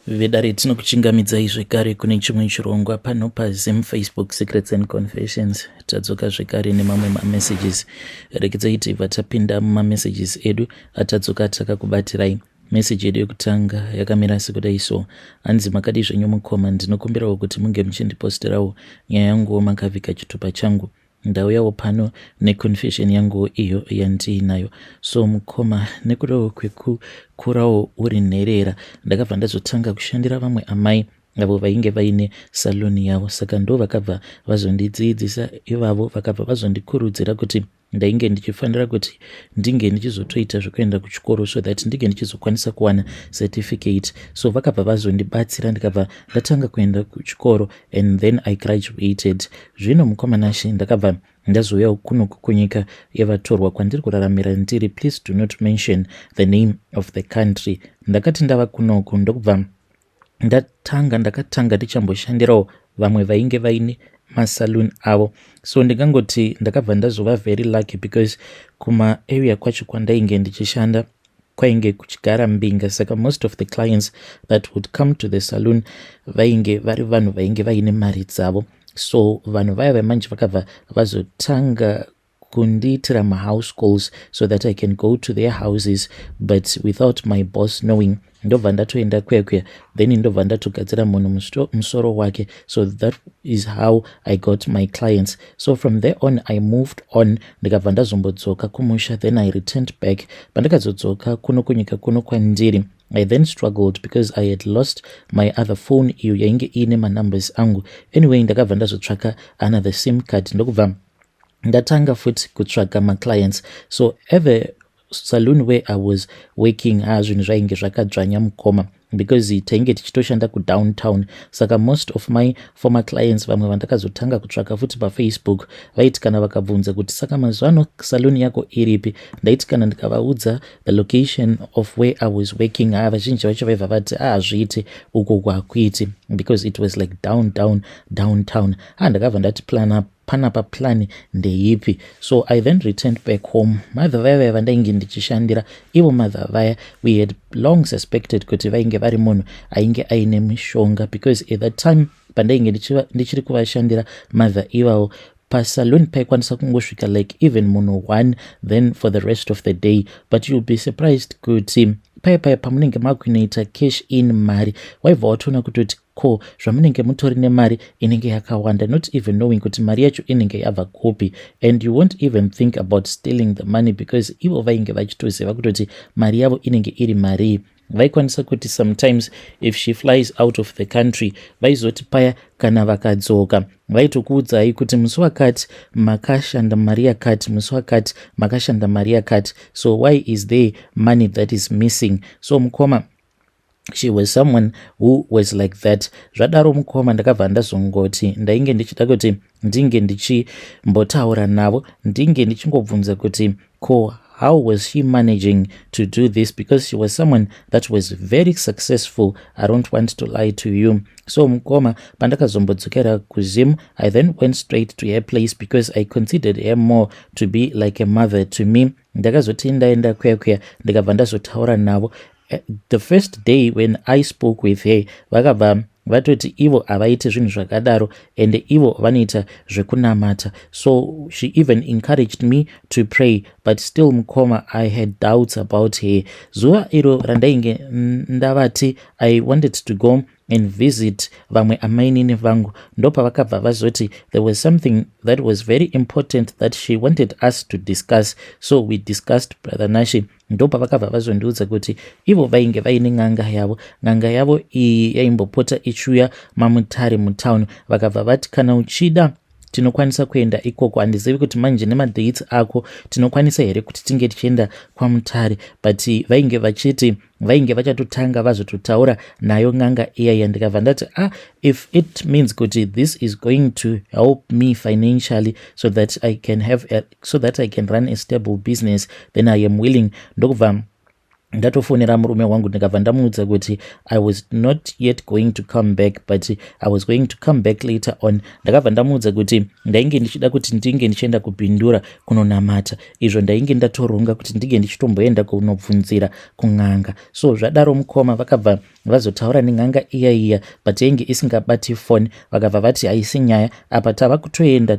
Vedare, tinokuchingamidzai zvekare kune chimwe chirongwa pano paZim Facebook Secrets and Confessions. Tadzoka zvekare nemamwe mamessages. Rekedzai tibva tapinda mumamessages edu atadzoka takakubatirai. Meseji yedu yekutanga yakamira sekudai so. Hanzi, "Makadii zvenyu mukoma? Ndinokumbirawo kuti munge muchindiposterawo nyaya yanguwo makavhika chitupa changu. Ndauyawo pano neconfession yangu iyo yandiinayo. So mukoma, nekudawo kwekukurawo uri nherera, ndakabva ndazotanga kushandira vamwe amai avo vainge vaine saluni yavo. Saka ndo vakabva vazondidzidzisa ivavo, vakabva vazondikurudzira kuti ndainge ndichifanira kuti ndinge ndichizotoita zvekuenda kuchikoro so that ndinge ndichizokwanisa kuwana certificate. So vakabva vazondibatsira, ndikabva ndatanga kuenda kuchikoro and then I graduated. Zvino mukoma Nashe, ndakabva ndazouyawo kunoku kunyika yevatorwa kwandiri kuraramira ndiri. Please do not mention the name of the country. Ndakati ndava kunoku, ndokubva ndatanga, ndakatanga ndichamboshandirawo vamwe vainge vaine masalon avo. So ndingangoti ndakabva ndazova very lucky because kumaarea kwacho kwandainge ndichishanda kwainge kuchigara mbinga. Saka most of the clients that would come to the saloon vainge vari vanhu vainge vaine mari dzavo. So vanhu vaya vemanje vakabva vazotanga kundiitira mahouse calls so that I can go to their houses, but without my boss knowing. Ndobva ndatoenda kwekwe, then ndobva ndatogadzira munhu musoro wake. So that is how I got my clients. So from there on I moved on, ndikabva ndazombodzoka kumusha. Then I returned back. Pandakazodzoka kuno kunyika kuno kwandiri, I then struggled because I had lost my other phone iyo yainge iine manumbers angu. Anyway, ndakabva ndazotsvaka another SIM card, ndokubva ndatanga futi kutsvaga maclients. So ever saloon where I was working, ha, zvinhu zvainge zvakadzvanya mukoma, because tainge tichitoshanda kudowntown. Saka most of my former clients, vamwe vandakazotanga kutsvaka futi paFacebook, vaiti kana vakabvunza kuti, "Saka mazuva ano salon yako iripi?" ndaiti kana ndikavaudza the location of where I was working, ha, vazhinji vacho vaibva vati, "Ahazviiti, uko kwakuiti," because it was like down, down, downtown. Ha, ndakabva ndati plana panapa, plan ndeipi? So I then returned back home. Mother vaya vaya vandainge ndichishandira ivo, mother vaya, we had long suspected kuti vainge vari munhu ainge aine mishonga, because at that time pandainge ndichiri kuvashandira mother ivavo, pasalon paikwanisa kungosvika like even munhu one then for the rest of the day. But you'll be surprised kuti paya paya pamunenge makunoita cash in mari, waibva watoona kutoti ko zvamunenge mutori nemari inenge yakawanda, not even knowing kuti mari yacho inenge yabva kupi. And you won't even think about stealing the money because ivo vainge vachitoziva kutoti mari yavo inenge iri marii. Vaikwanisa kuti sometimes if she flies out of the country, vaizoti paya kana vakadzoka, vaitokuudzai kuti musi wakati makashanda mari yakati, musi wakati makashanda mari yakati, so why is there money that is missing? So mukoma, she was someone who was like that. Zvadaro mukoma, ndakabva ndazongoti ndainge ndichida kuti ndinge ndichimbotaura navo, ndinge ndichingobvunza kuti ko how was she managing to do this, because she was someone that was very successful. I don't want to lie to you. So mukoma, pandakazombodzokera kuZim, I then went straight to her place because I considered her more to be like a mother to me. Ndakazoti ndaenda kuya kuya, ndikabva ndazotaura navo. The first day when I spoke with her, vakabva vatoti ivo havaiti zvinhu zvakadaro and ivo vanoita zvekunamata. So she even encouraged me to pray, but still mukoma, I had doubts about her. Zuva iro randainge ndavati I wanted to go and visit vamwe amainini vangu, ndopavakabva vazoti there was something that was very important that she wanted us to discuss. So we discussed, brother Nashi. Ndopavakabva vazondiudza kuti ivo vainge vaine n'anga yavo. N'anga yavo iyi yaimbopota ichiuya maMutare mutown. Vakabva vati kana uchida tinokwanisa kuenda ikoko. Handizivi kuti manje nemadates ako tinokwanisa here kuti tinge tichienda kwaMutare, but vainge vachiti vainge vachatotanga vazototaura nayo n'anga iyaya. Ndikabva ndati, "Ah, if it means kuti this is going to help me financially so that I can run a stable business, then I am willing." Ndokubva Ndatofonera murume wangu, ndikabva ndamuudza kuti I was not yet going to come back, but I was going to come back later on. Ndakabva ndamuudza kuti ndainge ndichida kuti ndinge ndichienda kuBindura kunonamata, izvo ndainge ndatoronga kuti ndinge ndichitomboenda kunobvunzira kun'anga. So zvadaro, mukoma, vakabva vazotaura nen'anga iya iya, but yainge isingabati foni. Vakabva vati haisi nyaya, apa tava kutoenda,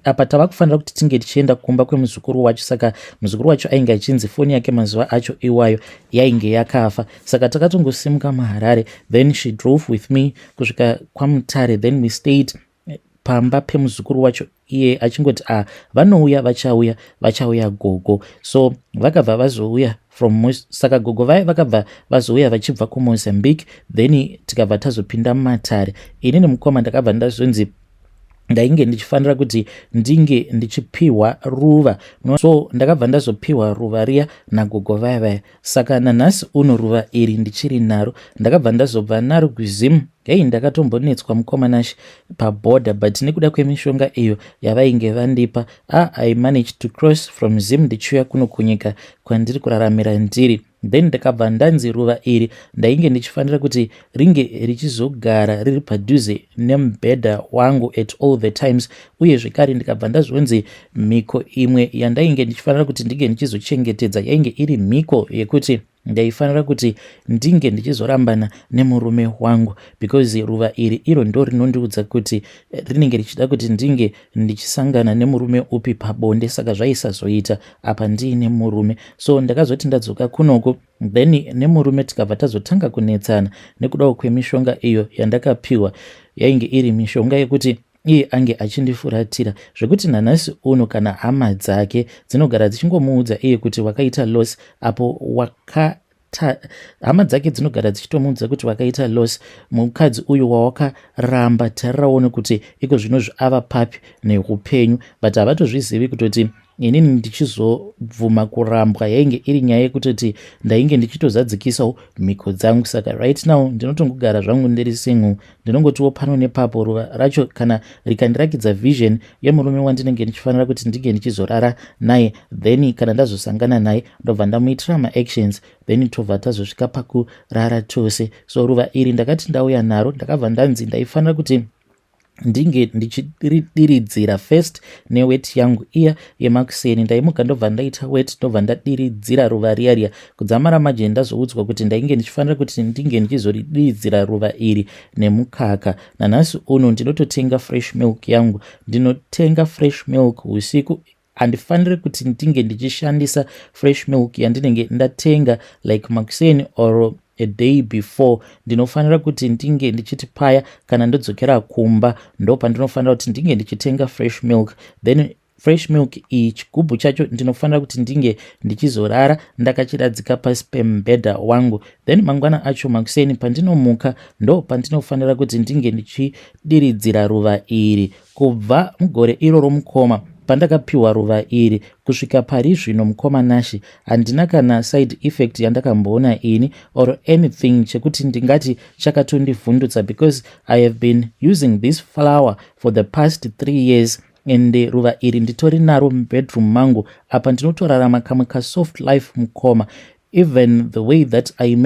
apa tava kufanira kuti tinge tichienda kumba kwemuzukuru wacho. Saka muzukuru wacho ainge achinzi foni yake mazuva acho iwayo yainge yakafa. Saka takatongosimuka muHarare, then she drove with me kusvika kwaMutare. Then we stayed pamba pemuzukuru wacho, iye achingoti, "A ah, vanouya, vachauya, vachauya gogo." So vakabva vazouya from, saka gogo vaya vakabva vazouya vachibva kuMozambique. Then tikabva tazopinda mumatare. Inini, mukoma, ndakabva ndazonzi ndainge ndichifanira kuti ndinge ndichipiwa ruva. So ndakabva ndazopiwa ruva riya nagogo vaya vaya. Saka nanhasi uno ruva iri ndichiri naro. Ndakabva ndazobva naro kuZim. Hei, ndakatombonetswa, mukoma Nashi, pabhodha, but nekuda kwemishonga iyo yavainge vandipa, ah, I managed to cross from Zim ndichiuya kuno kunyika kwandiri kuraramira ndiri. Then ndakabva ndanzi ruva iri ndainge ndichifanira kuti ringe richizogara riri padhuze nemubhedha wangu at all the times. Uye zvekare ndikabva ndazonzi mhiko imwe yandainge ndichifanira kuti ndinge ndichizochengetedza yainge iri mhiko yekuti ndaifanira kuti ndinge ndichizorambana nemurume wangu, because ruva iri iro ndo rinondiudza kuti rinenge richida kuti ndinge ndichisangana nemurume upi pabonde. Saka zvaisazoita apa ndiine murume. So ndakazoti ndadzoka kunoko, then nemurume tikabva tazotanga kunetsana nekudawo kwemishonga iyo yandakapiwa. Yainge iri mishonga yekuti iye ange achindifuratira, zvekuti nanhasi uno kana hama dzake dzinogara dzichingomuudza iye kuti wakaita loss apo waka hama dzake dzinogara dzichitomuudza kuti wakaita loss, mukadzi uyu wawakaramba, tariraone kuti iko zvinozvi ava papi neupenyu. But havatozvizivi kutoti inini ndichizobvuma kurambwa yainge iri nyaya yekutoti ndainge ndichitozadzikisawo mhiko dzangu. Saka right now ndinotongogara zvangu ndiri single. Ndinongotiwo pano nepapo ruva racho kana rikandirakidza vision yemurume wandinenge ndichifanira kuti ndinge ndichizorara naye, then kana ndazosangana naye ndobva ndamuitira maactions, then tobva tazosvika pakurara tose. So ruva iri ndakati ndauya naro, ndakabva ndanzi ndaifanira kuti ndinge ndichiridiridzira first neweti yangu iya yemakuseni. Ndaimuka, ndobva ndaita weti, ndobva ndadiridzira ruva riya riya. Kudzamara maje ndazoudzwa kuti ndainge ndichifanira kuti ndinge ndichizoridiridzira ruva iri nemukaka. Nanhasi uno ndinototenga fresh milk yangu. Ndinotenga fresh milk usiku. Handifaniri kuti ndinge ndichishandisa fresh milk yandinenge ndatenga like makuseni or a day before. Ndinofanira kuti ndinge ndichiti paya kana ndodzokera kumba, ndo pandinofanira kuti ndinge ndichitenga fresh milk. Then fresh milk iyi, chigubhu chacho ndinofanira kuti ndinge ndichizorara ndakachiradzika pasi pemubhedha wangu. Then mangwana acho makuseni pandinomuka, ndo pandinofanira kuti ndinge ndichidiridzira ruva iri. Kubva mugore iroro, mukoma, pandakapiwa ruva iri kusvika pari zvino, mukoma Nashi, handina kana side effect yandakamboona ini or anything chekuti ndingati chakatondivhundutsa, because I have been using this flower for the past 3 years and ruva iri nditori naro mubedroom mangu. Apa ndinotorarama kamwe kasoft life, mukoma. Even the way that I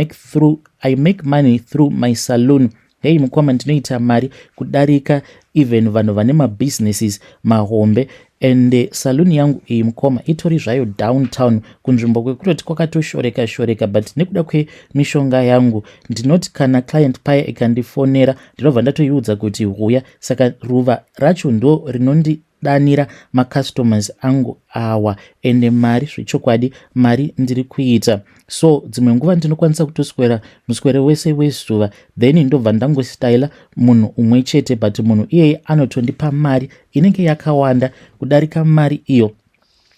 make money through my saloon, hei mukoma, ndinoita mari kudarika even vanhu vane mabusinesses mahombe. And saloon yangu iyi, mukoma, itori zvayo downtown, kunzvimbo kwekutoti kwakatoshoreka shoreka, but nekuda kwemishonga yangu ndinoti kana client paya ikandifonera, ndinobva ndatoiudza kuti huya. Saka ruva racho ndo rinondidanira macustomers angu awa. Ende mari, zvechokwadi, mari ndiri kuita. So dzimwe nguva ndinokwanisa kutoswera muswere wese wezuva, then ndobva ndangostyla munhu umwe chete, but munhu iyeye anotondipa mari inenge yakawanda kudarika mari iyo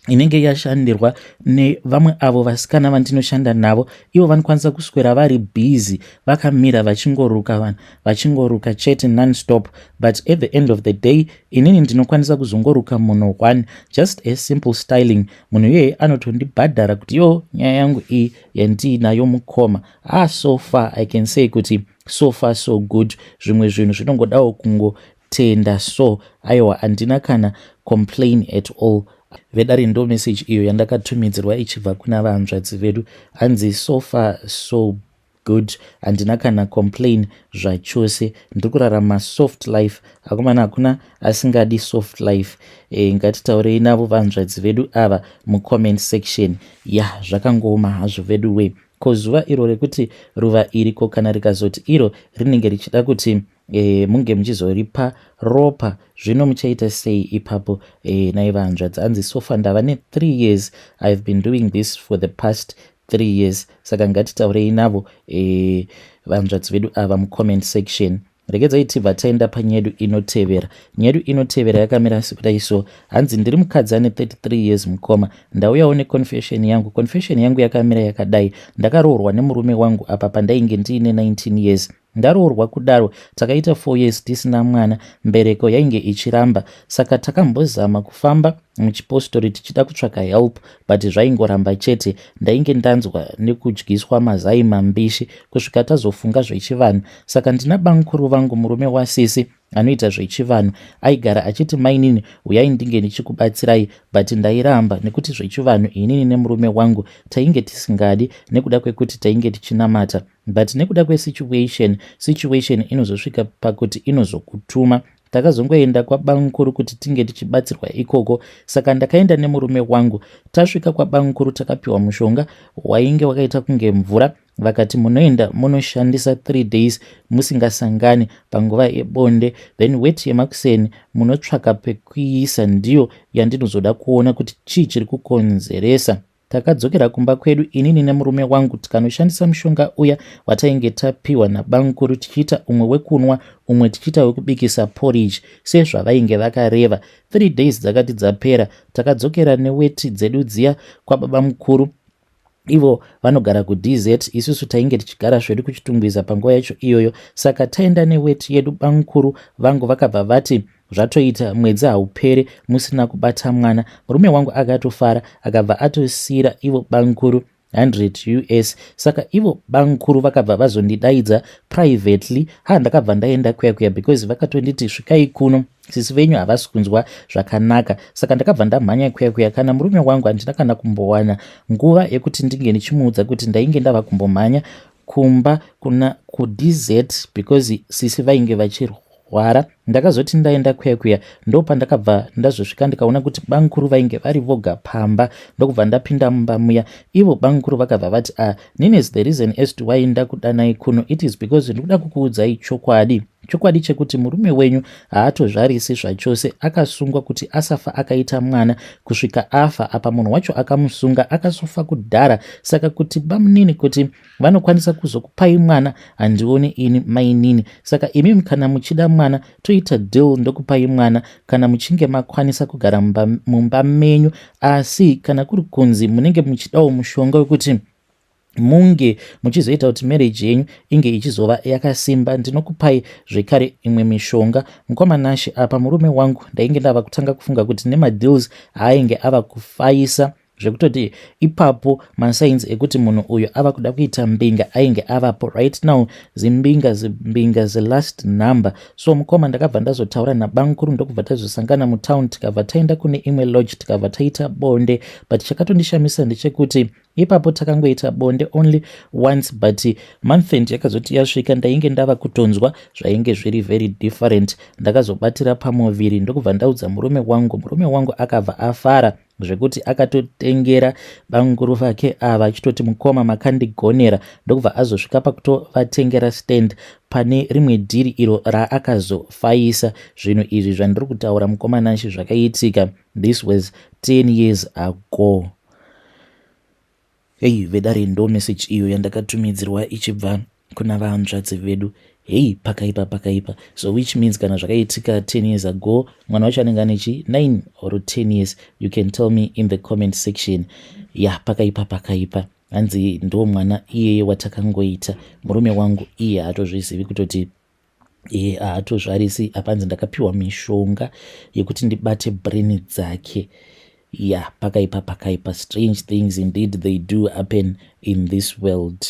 inenge yashandirwa nevamwe avo vasikana vandinoshanda navo. Ivo vanokwanisa kuswera vari bhizi vakamira vachingoruka vanhu, vachingoruka chete nonstop, but at the end of the day inini ndinokwanisa kuzongoruka munhu one, just a simple styling. Munhu iyeye anotondibhadhara kuti yo nyaya yangu iyi yandiinayo, mukoma. Ah, so far I can say kuti so far so good. Zvimwe zvinhu zvinongodawo kungotenda. So aiwa, handina kana complain at all. Vedare, ndo message iyo yandakatumidzirwa ichibva kuna vahanzvadzi vedu. Hanzi, "So far so good, handina kana complain zvachose, ndiri kurarama soft life." Akomana, hakuna asingadi soft life. Ngatitaurei navo vanzvadzi vedu ava mucomment section. Ya, zvakangooma hazvo vedu we. Ko zuva iro rekuti ruva iri, ko kana rikazoti iro rinenge richida kuti munge muchizoripa ropa, zvino muchaita sei ipapo nai vanzvadzi? Hanzi, "So far ndava ne3 years. I have been doing this for the past 3 years." Saka ngatitaurei navo vanzvadzi vedu ava mucomment section. Regedzai tibva taenda panyedu inotevera. Nyedu inotevera yakamira sekudai so. Hanzi, "Ndiri mukadzi ane 33 years, mukoma. Ndauyawo neconfession yangu. Confession yangu yakamira yakadai. Ndakaroorwa nemurume wangu apa pandainge ndiine 19 years. Ndaroorwa kudaro, takaita 4 years tisina mwana. Mbereko yainge ichiramba, saka takambozama kufamba muchipostori tichida kutsvaka help, but zvaingoramba chete. Ndainge ndanzwa nekudyiswa mazai mambishi kusvika tazofunga zvechivanhu. Saka ndina bamukuru vangu, murume wasisi, anoita zvechivanhu. Aigara achiti, 'Mainini, uyai ndinge ndichikubatsirai,' but ndairamba nekuti zvechivanhu inini nemurume wangu tainge tisingadi nekuda kwekuti tainge tichinamata. But nekuda kwesituation, situation inozosvika pakuti inozokutuma. Takazongoenda kwabamukuru kuti tinge tichibatsirwa ikoko. Saka ndakaenda nemurume wangu. Tasvika kwabamukuru, takapiwa mushonga wainge wakaita kunge mvura. Vakati munoenda munoshandisa 3 days musingasangani panguva yebonde, then weti yemakuseni munotsvaka pekuisa, ndiyo yandinozoda kuona kuti chii chiri kukonzeresa. Takadzokera kumba kwedu inini nemurume wangu, tikanoshandisa mushonga uya watainge tapiwa nabamukuru, tichiita umwe wekunwa, umwe tichiita wekubikisa porridge sezvavainge vakareva. 3 days dzakati dzapera, takadzokera neweti dzedu dziya kwababa mukuru. Ivo vanogara kuDZ, isusu tainge tichigara zvedu kuChitungwiza panguva yacho iyoyo. Saka taenda neweti yedu, bamukuru vangu vakabva vati zvatoita, mwedzi haupere musina kubata mwana. Murume wangu akatofara, akabva atosiyira ivo bamukuru 100 US. Saka ivo bamukuru vakabva vazondidaidza privately. Ha, ndakabva ndaenda kuya kuya because vakatonditi, 'Svikai kuno, sisi venyu havasi kunzwa zvakanaka.' Saka ndakabva ndamhanya kuya kuya. Kana murume wangu handina kana kumbowana nguva yekuti ndinge ndichimuudza kuti ndainge ndava kumbomhanya kumba kuna kuDZ because sisi vainge vachirwara. Ndakazoti ndaenda kuya kuya, ndopandakabva ndazosvika, ndikaona kuti bamukuru vainge vari voga pamba, ndokubva ndapinda mumba muya. Ivo bamukuru vakabva vati, 'Ah, nines, the reason as to why ndakudanai kuno, it is because ndikuda kukuudzai chokwadi, chokwadi chekuti murume wenyu haatozvarisi zvachose. Akasungwa kuti asafa akaita mwana kusvika afa. Apa munhu wacho akamusunga akasofa kudhara. Saka kuti bamunini kuti vanokwanisa kuzokupai mwana, handioni ini, mainini. Saka imimi kana muchida mwana, toita deal, ndokupai mwana kana muchinge makwanisa kugara mumba menyu. Asi kana kuri kunzi munenge muchidawo mushonga wekuti munge muchizoita kuti marriage yenyu inge ichizova yakasimba, ndinokupai zvekare imwe mishonga.' Mukoma Nashe, apa murume wangu ndainge ndava kutanga kufunga kuti nemadeals aainge ava kufaisa, zvekutoti ipapo masigns ekuti munhu uyu ava kuda kuita mbinga ainge avapo right now, zimbinga zimbinga zelast number. So mukoma, ndakabva ndazotaura nabamukuru, ndokubva tazosangana mutown, tikabva taenda kune imwe lodge, tikabva taita bonde. But chakatondishamisa ndechekuti ipapo takangoita bonde only once, but month end yakazoti yasvika, ndainge ndava kutonzwa zvainge zviri very different. Ndakazobatira pamuviri, ndokubva ndaudza murume wangu. Murume wangu akabva afara zvekuti akatotengera bamukuru vake ava achitoti, 'Mukoma, makandigonera.' Ndokubva azosvika pakutovatengera stand pane rimwe dhiri iro raakazofaisa. Zvinhu izvi zvandiri kutaura, mukoma Nashe, zvakaitika, this was 10 years ago." Hei vedare, ndo message iyo yandakatumidzirwa ichibva kuna vanzvadzi vedu. Hei, pakaipa, pakaipa. So which means kana zvakaitika 10 years ago, mwana wacho anenge anechi 9 or 10 years. You can tell me in the comment section. Ya, pakaipa, pakaipa. Hanzi, "Ndo mwana iyeye watakangoita. Murume wangu iye haatozvizivi kutoti iye haatozvarisi. Apanzi ndakapiwa mishonga yekuti ndibate brain dzake." Ya, pakaipa, pakaipa. Strange things indeed, they do happen in this world.